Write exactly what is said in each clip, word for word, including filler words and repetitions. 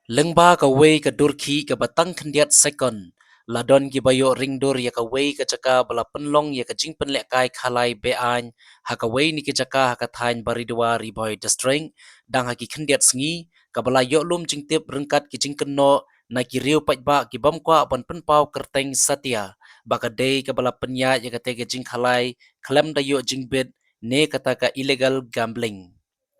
Lyngba kawei ka dur khih kaba tang khyndiat sekon, la don kiba ïoh ring dur ïa kawei ka jaka ba la pynlong ïa ka jingpynlehkai khalai be-aiñ ha kawei na ki jaka ha ka thaiñ Baridua, Ri Bhoi District, dang ha ki khyndiat sngi, kaba la ïoh lum jingtip ryngkat ki jingkynnoh na ki riew paidbah ki bym kwah ban pynpaw kyrteng satia, ba ka dei kaba la pynïaid ïa katei ka jingkhalai khlem da ïoh jingbit ne kata ka illegal gambling.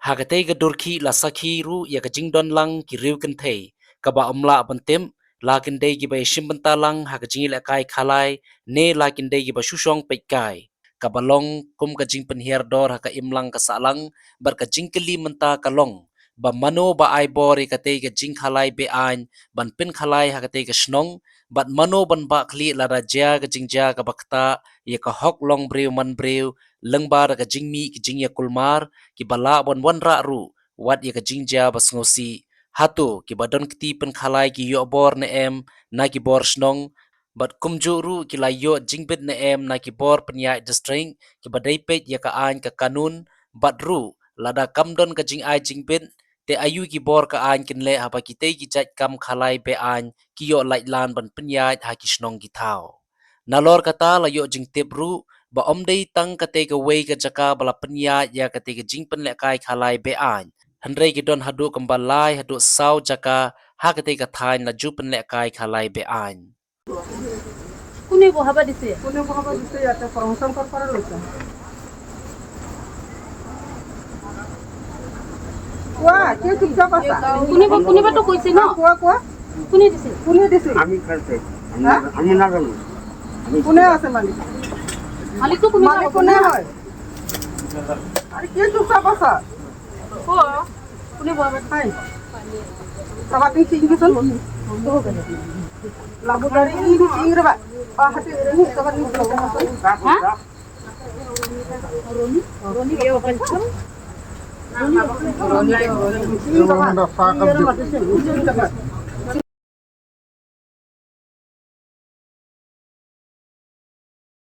Ha katei ka dur khih la sakhi ruh ïa ka jingdon lang ki riew kynthei, kaba ym lah ban tip la kin dei kiba ïashim bynta lang ha ka jingïalehkai khalai ne la kin dei kiba shu shong peitkai, kaba long kum ka jingpynhiar dor ha ka imlang ka sahlang. Bad ka jingkylli mynta ka long ba mano ba ai bor ïa katei ka jingkhalai be-aiñ ban pynkhalai ha katei ka shnong, bad mano ban bah khlieh lada jia ka jingjia kaba ktah ïa ka hok longbriew manbriew, lyngba da ka jingmih ki jingïakulmar kiba lah ban wanrah ruh wat ïa ka jingjia ba sngewsih. Hato kiba don kti pynkhalai ki ïoh bor ne em na ki bor shnong, bad kumjuh ruh ki la ïoh jingbit ne em na ki bor pynïaid district kiba dei peit ïa ka aiñ ka kanun, bad ruh lada kam don ka jingai jingbit, te aïu ki bor ka aiñ kin leh haba kitei ki jait kam khalai be-aiñ ki ïoh laitlan ban pynïaid ha ki shnong ki thaw. Nalor kata la ïoh jingtip ruh ba ym dei tang katei kawei ka jaka ba la pynïaid ïa katei ka jingpynlehkai khalai be-aiñ, hynrei ki don haduh kumba lai haduh saw jaka ha katei ka thaiñ la ju pynlehkai khalai be-aiñ. কোনে বহাবা দিছে? কোনে বহাবা দিছে ইয়াতে? ফৰ্ম চৰ্ম কৰ পৰা লৈছে? কোৱা, কিয় চুপচাপ আছা? কোনোবা, কোনোবাতো কৈছে ন? কোৱা, কোৱা। কোনে দিছে? কোনে দিছে? আমি খাইছে। হা? আমি নাজানো। কোনে আছে মালিক? মালিকটো কোনে? মালিক কোনে হয়? আৰে কিয় চুপচাপ আছা? কোৱা। কোনে বহাবা? High. Sabating singgi sun. Labu dari ini singgi ba. Bahati ini sabating singgi sun. হা?